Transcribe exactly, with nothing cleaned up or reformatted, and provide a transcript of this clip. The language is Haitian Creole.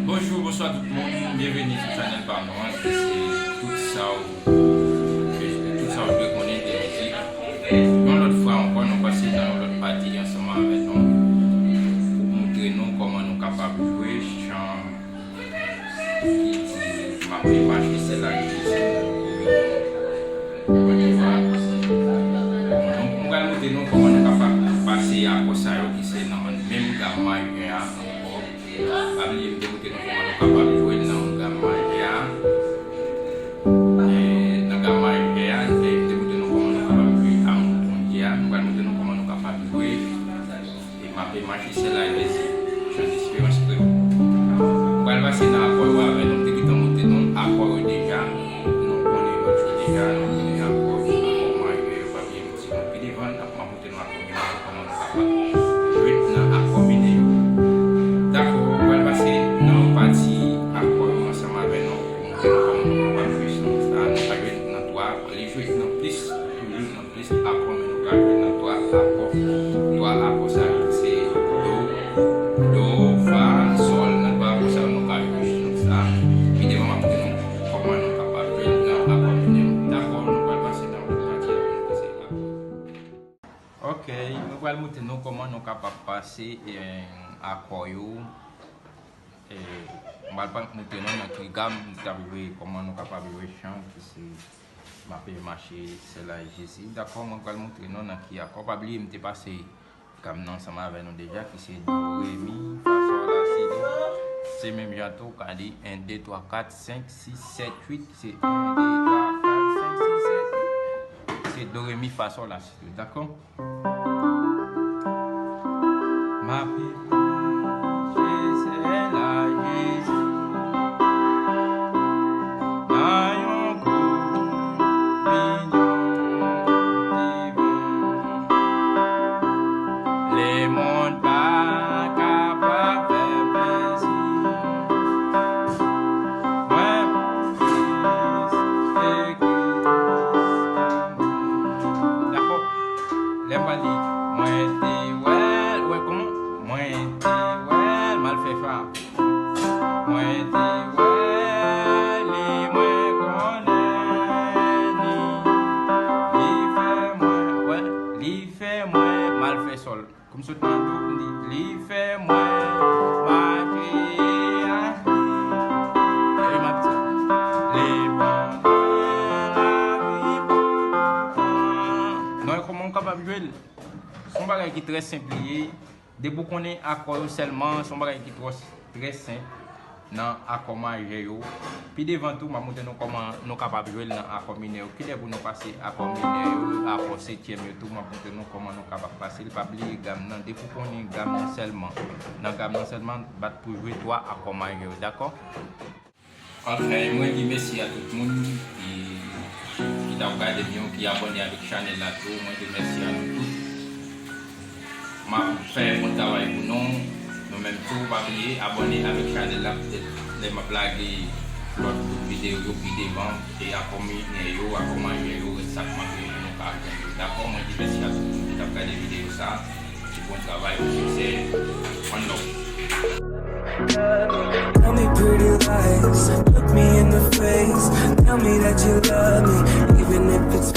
Bonjou, bonswa tout moun, byenveni sou chanèl pa nou an, ki se tout sa w, tout sa w dwe konnen de mizik. Yon lòt fwa ankò, nou pase nan yon lòt pati ansanm avèk nou, pou montre nou kòman nou kapab jwe chan ki di, "M ape mache sèl ak Jezi." Bon, nou, nou pral montre nou kòman nou kapab pase akò sa yo ki se nan menm gam majè a ankò. Pa bliye, m te montre nou kòman nou kapab jwe l nan gam majè a. E, nan gam majè a, m te, m te montre nou kòman nou kapab jwe a, kondye a. M pral montre nou kòman nou kapab jwe. E m ape mache sèl ak Jezi, chan desperans kreyòl. M pral pase nan akò yo avè nou. M te gentan montre nou akò yo deja. Nou konnen lòt yo deja, nou konnen akò, akò majè yo, pa bliye m di nou pi devan, m ap montre nou akò minè yo, kòman nou kapab jwe nan akò minè yo. Dakò, m pral pase nan pati akò yo ansanm avè nou, pou montre nou kòman nou kapab jwe sa. Nou ka jwe nan twa akò, li jwe nan plis, toujou nan plis akò, men nou ka jwe nan twa akò. Twa akò sa yo se do, do, fa, sòl. Nan twa akò sa yo, nou ka jwe chan sa. Pi devan, m ap montre nou kòman nou kapab jwe nan akò minè. Dakò, nou pral pase nan pati a, nou pase la. Ok, mwen pral montre nou kòman nou kapab pase, eh, akò yo. Eh, mwen pral montre nou nan ki gam nou t ap jwe, kòman nou kapab jwe chan ki se M ape mache sèl ak Jezi. Dakò, mwen pral montre nou nan ki akò. Pa bliye, m te pase gam nan ansanm avè nou deja, ki se do, re, mi, fa, sòl, la, si, do. Se menm jan tou, w ka li en, de, twa, kat, senk, sis, sèt, uit, se en, de, twa, kat, senk, sis, sèt, uit. Se do, re, mi, fa, sòl, la, si, do. Dakò? M ape mache sèl ak Jezi nan yon kominyon diven. Lemonn pa kapab fè plezi mwen, Kris se Kris. Dakò? Lè m pral li, mwen te wè l, wè kòman? Mwen te wè l, m al fè fa. Mwen te wè li, mwen konnen li. Li fè mwen, wè, li fè mwen, m al fè sòl. Kòm sot nan do, m di, li fè mwen mache ak li. Epi m ap di, li pandan lavi pa m. Non, e kòman w kapab jwe l? Se yon bagay ki trè senp li ye. Depi w konnen akò yo sèlman, se yon bagay ki twò, trè senp nan akò majè yo. Pi devan tou, m ap montre nou kòman nou kapab jwe l nan akò minè yo. Kilè pou nou pase akò minè yo, akò setyèm yo tou, m ap montre nou kòman nou kapab pase l. Pa bliye gam nan, depi w konnen gam nan sèlman. Nan gam nan sèlman, bat pou jwe twa akò majè yo, dakò? Anfen, mwen di mèsi a tout moun ki, ki t ap gade m yo, ki abòne avèk chanèl la tou. Mwen di mèsi a nou tout. M ap fè bon travay pou nou. Nou menm tou, pa bliye abòne avèk chanèl la, petèt lè m ap lage lòt bout videyo yo pi devan, e akò minè yo, akò majè yo, rès sa k manke yo pou nou ka jwenn yo. Dakò, mwen di mèsi a tout moun ki t ap gade videyo sa a. Bon travay, bon siksè. One love. Tell me pretty lies, look me in the face. Tell me that you love me, even if it's